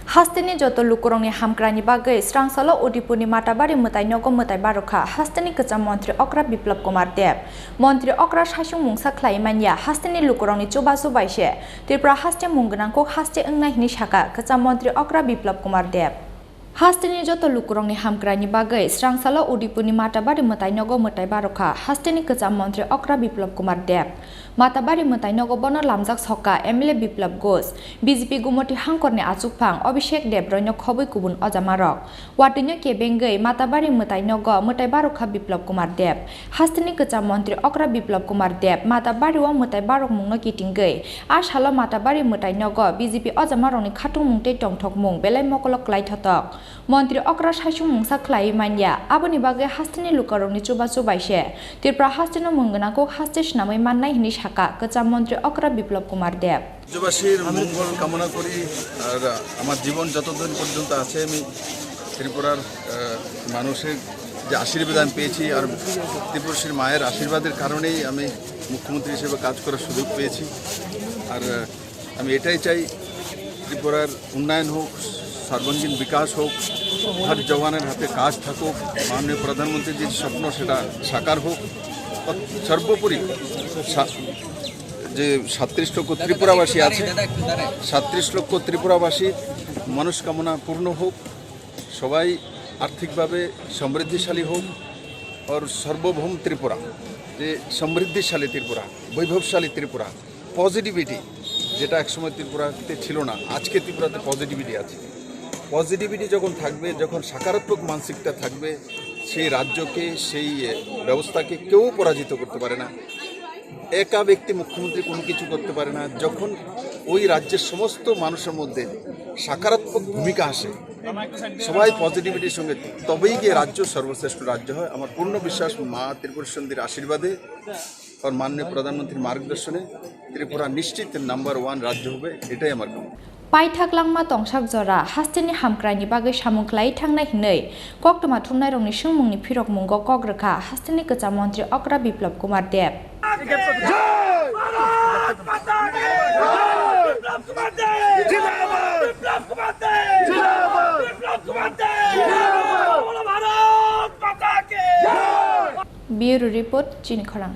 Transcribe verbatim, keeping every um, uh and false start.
Hasteni joto lukurokni hamkraini bagwi srangsalo Udaipurni Matabari mwtai nogo mwtai barokha hasteni kwcham montri okra Biplab Kumar Deb. Montri okra saichung mungsa khlaiwi manya hasteni lukurokni chubachu bai se Tripura haste mung gwnang kuk haste wngnai hwnwi sakha kwcham montri okra Biplab Kumar Deb. Hasteni joto lukurokni hamkraini bagwi srangsalo Udaipurni Matabari mwtai nogo mwtai barokha hasteni kwcham montri okra Biplab Kumar Deb. Matabari mwtai nogo bono lamjak sokha M L A Biplab Ghosh, B J P Gumoti hangkorni achukphang Abhishek Deb roino khobwi kubun ojamarok. Watwino kebengwi Matabari mwtai nogo mwtai barokha Biplab Kumar Deb. Hasteni kwcham montri okra Biplab Kumar Deb Matabari o mwtai barokmungno kitingwi a salo Matabari mwtai nogo B J P ojamarokni khatungmung tei tongthokmung belai mokolo kwlai thotok. Montri okra saichung mungsa khlaiwi manya, aboni bagwi hasteni lukurokni chubachu bai se Tripura hasteno mung gwnang kuk haste swnamwi mannai hwnwi sakha kwcham montri okra Biplab Kumar Deb. রাজ্যবাসীর মঙ্গল কামনা করি। আর আমার জীবন যতদিন পর্যন্ত আছে, আমি ত্রিপুরার আহ, মানুষের যে আশীর্বাদ আমি পেয়েছি, আর ত্রিপুরসীর মায়ের আশীর্বাদের কারণেই আমি মুখ্যমন্ত্রী হিসেবে কাজ করার সুযোগ পেয়েছি। আর আহ, আমি এটাই চাই, ত্রিপুরার উন্নয়ন হোক, সর্বাঙ্গীন বিকাশ হোক, হর জওয়ানের হাতে কাজ থাকুক, মাননীয় প্রধানমন্ত্রীর যে স্বপ্ন সেটা সাকার হোক। সর্বোপরি সা-, যে সাতত্রিশ লক্ষ ত্রিপুরাবাসী আছে, সাতত্রিশ লক্ষ ত্রিপুরাবাসীর মনস্কামনা পূর্ণ হোক, সবাই আর্থিকভাবে সমৃদ্ধিশালী হোক। আর সার্বভৌম ত্রিপুরা, যে সমৃদ্ধিশালী ত্রিপুরা, বৈভবশালী ত্রিপুরা, পজিটিভিটি, যেটা একসময় ত্রিপুরাতে ছিল না, আজকে ত্রিপুরাতে পজিটিভিটি আছে। পজিটিভিটি যখন থাকবে, যখন সকারাত্মক মানসিকতা থাকবে, সেই রাজ্যকে, সেই, এ, ব্যবস্থাকে কেউ পরাজিত করতে পারে না। একা ব্যক্তি মুখ্যমন্ত্রী কোনো কিছু করতে পারে না। যখন ওই রাজ্যের সমস্ত মানুষের মধ্যে সকারাত্মক ভূমিকা আসে, সবাই পজিটিভিটির সঙ্গে, তবেই গিয়ে রাজ্য সর্বশ্রেষ্ঠ রাজ্য হয়। আমার পূর্ণ বিশ্বাস মা ত্রিপুরা সুন্দরীর আশীর্বাদে, আর মাননীয় প্রধানমন্ত্রীর মার্গদর্শনে ত্রিপুরা নিশ্চিত নাম্বার ওয়ান রাজ্য হবে, এটাই আমার কামনা। Paithak langma tongsak jora hasteni hamkraini bagwi samung khlai thangnai hwnwi koktwma thumnairokni swngmungni phirokmungo kok rwkha hasteni kwcham montri okra Biplab Kumar Deb. Bureau Report, Chini Khorang.